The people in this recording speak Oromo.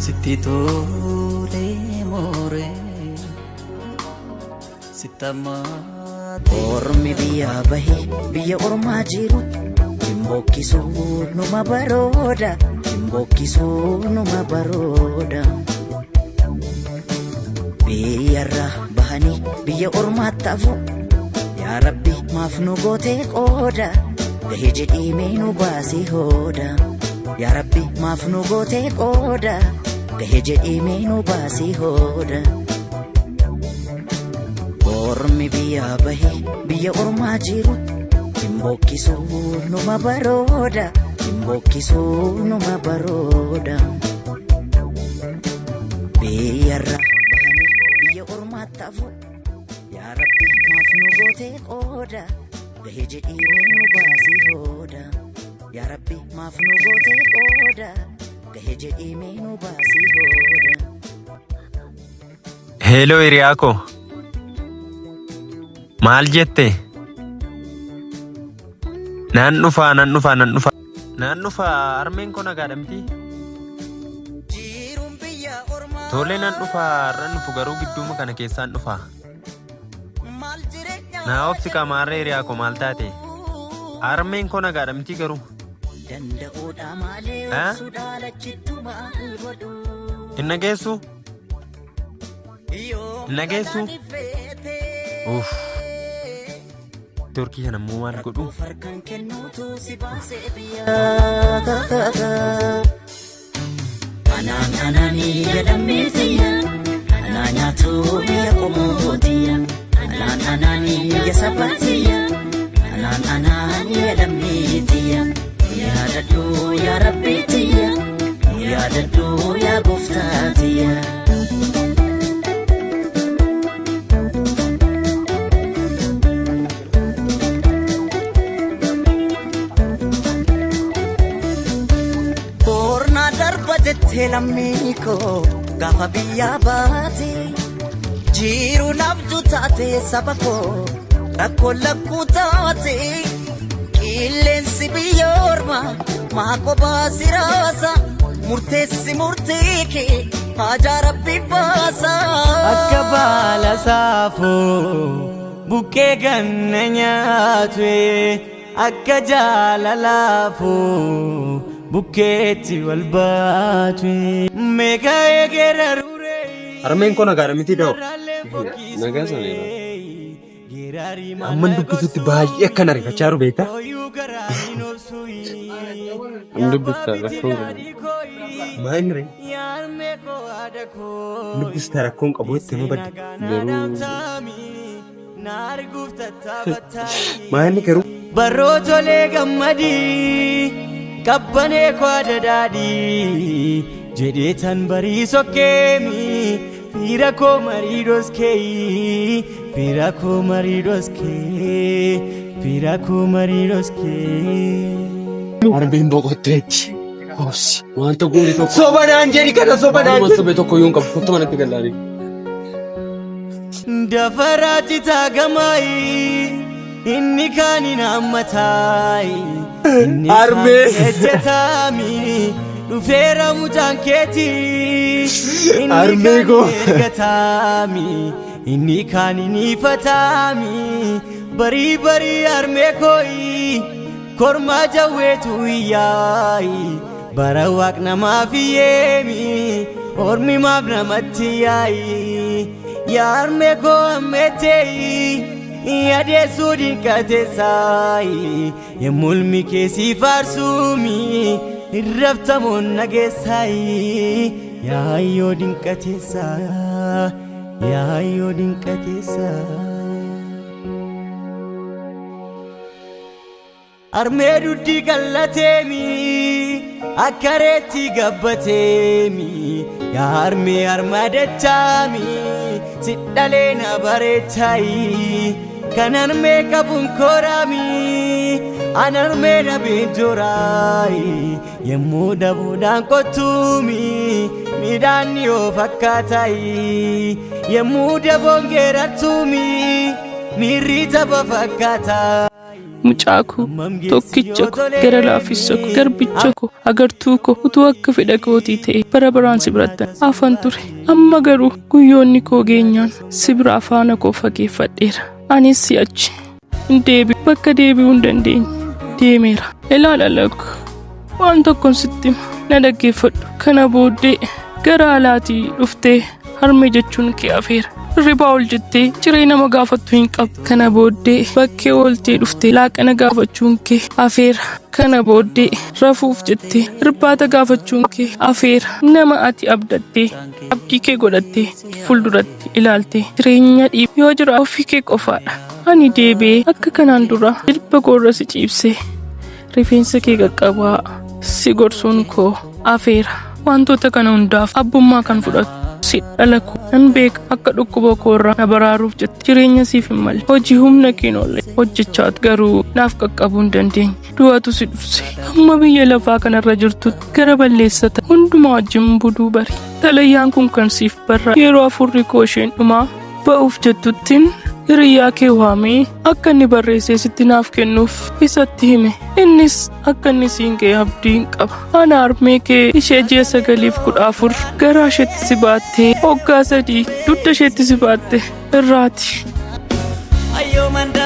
Sitti tolee mooree sitti ammaatee. Ormi biyyaa bahee biyya ormaa jiru hin bokkisuu numa barooda hin bokkisuu numa barooda. Biyyarraa bahanii biyya ormaatti hafu yaa Rabbi maaf nu gootee qooda gahee jedhii mee nu baasii hooda. Yaa Rabbi maaf nu gootee qooda gahee jedhii mee nu baasii hooda. Ormi biyyaa bahee biyya ormaa jiru hin bokkisuu numa barooda hin bokkisuu numa barooda. Biyyarraa bahanii biyya ormaatti hafu yaa Rabbi maaf nu gootee qooda gahee jedhii mee nu baasii hooda. Yaa Rabbi maaf nu gootee qooda gahee jedhii mee nu baasii hooda. Heeloo hiriyaa koo. Maal jette? Nan dhufaa nan dhufaa nan dhufaa. Nan dhufaa harmeen koo nagaadha miti? Jiruun biyya ormaa Tole nan dhufaa har'an dhufu garuu gidduuma kana keessaan dhufaa. maal jireenya Naa obsi qamaarree hiriyaa koo maal taate? Harmeen koo nagaadha miti garuu. Danda'uudha malee Eh? obsuu dhaalachittu maal godhu? Hin dhageessu? Yoom Hin dhageessu? kadhaan feete? Uff. Turkii kana immoo maal godhu? Rakkoof harkaan kennuutu si baasee biyyaa. Anaan anaanii jedhamee tiyya. Anaa nyaatu biyya qomoo tiyya. Anaan anaanii biyya saba tiyya. Anaan anaanii jedhamee tiyya. Yaadadhu yaa Rabbi tiyya. Yaadadhu yaa gooftaa tiyya. Boornaa darba jettee lammii koo gaafa biyyaa baate jiru nabdu taate saba koo rakkoo lakkuu taate qilleensi biyya ormaa maa kophaa si raasa murteessi murtee kee haajaa rabbi baasa. Akka baala saafoo buqqee ganna nyaatu akka jaalalaafoo bukkeetti wal baatu. Meeqa eegera ruree Harmeen koo nagaadha miti da'o. Nagaa isaaniidha. Amman dubbisutti baay'ee akkan ariifachaa jiru beektaa? Hin dubbifta rakkoon qabu. Maa inni ree? Dubbista rakkoon qabu itti nama badde. Garuu Maa inni garuu? Barrootolee gammadii qabbanee kwaada daadhii jedhee tan barii sokkeemi fiira koo marii dhoskee fiira koo marii dhoskee fiira koo marii dhoskee. Harmeen boqotteetti. Obsi. Wanta goone tokko. Soba naan jedhi kana soba naan Waanuma jedhi. sobe tokko iyyuu hin qabu. Kottu manatti gallaanii. Dafaraa citaa gamaayi inni kaan hin hammataayi inni kaan Harmee. ejjetaami dhufeera mucaan keetii inni Harmee kaan koo. ergataami inni kaan hin ifataami barii barii harmee kooyi kormaa jawweetu iyyaayi bara waaq namaaf hiyyeemi ormi maaf namatti yaayi yaa harmee koo ammeeteeyi yadeessuu dinqateessaayi yemmuu ilmi kee si faarsuumi irraftamoon nageessaayi yaayyoo dinqateessaa yaayyoo dinqateessaa. Harmee dugdi qallateemi akka reetti gabbateemi yaa harmee harma dachaami si dhalee na bareechaayi kan harmee qabuun koraami an harmee dhabeen joraayi yemmuu dhabuudhaan qottuumi midhaan yoo fakkaataayi yemmuu daboon geerartuumi miirri tapha fakkaataa. Mucaa koo, tokkicha koo, gara laafessa koo, garbicha koo, agartuu koo utuu akka fedha kootii ta'e bara baraan si biratti hafan ture. Amma garuu guyyoonni koo geenyaan si bira faana koo fageeffadheera. Anis si'achi hin deebi'u bakka deebi'uu hin dandeenye deemeera. Ilaala lakku waan tokkoon sitti hima na dhaggeeffadhu. Kana booddee gara alaatii dhuftee harmee jechuun kee hafeera. Hirribaa ol jettee ciree nama gaafattu hin qabdu. Kana booddee bakkee ooltee dhuftee laaqana gaafachuun kee hafeera. Kana booddee rafuuf jettee irbaata gaafachuun kee hafeera. Nama ati abdattee abdii kee godhattee fuulduratti ilaaltee jireenya dhiib yoo jira ofii kee qofaadha. Ani deebi'ee akka kanaan dura jilba koorra si ciibsee rifeensa kee qaqqabaa si gorsuun koo hafeera. Wantoota kana hundaaf abbummaa kan fudhatu si dhala koo nan beeka akka dhukkuba koorraa na baraaruuf jette jireenya siif hin malle hojii humna keen oolle hojjechaa garuu naaf qaqqabuu hin dandeenye. Du'atu si dhufse amma biyya lafaa kanarra jirtutti gara balleessata hundumaa wajjin buduu bari. Xalayyaan kun kan siif barra yeroo afurri koo isheen dhumaa ba'uuf jettuttiin hiriyyaa kee waamee akka inni barreessee sitti naaf kennuuf isatti hime. Innis akka inni siin ga'e abdiin qaba. Ana harmee kee ishee ji'a 9 fi 14 garaa isheetti si baattee waggaa 3 dugda isheetti si baatte irraati. Ayyoo mandara.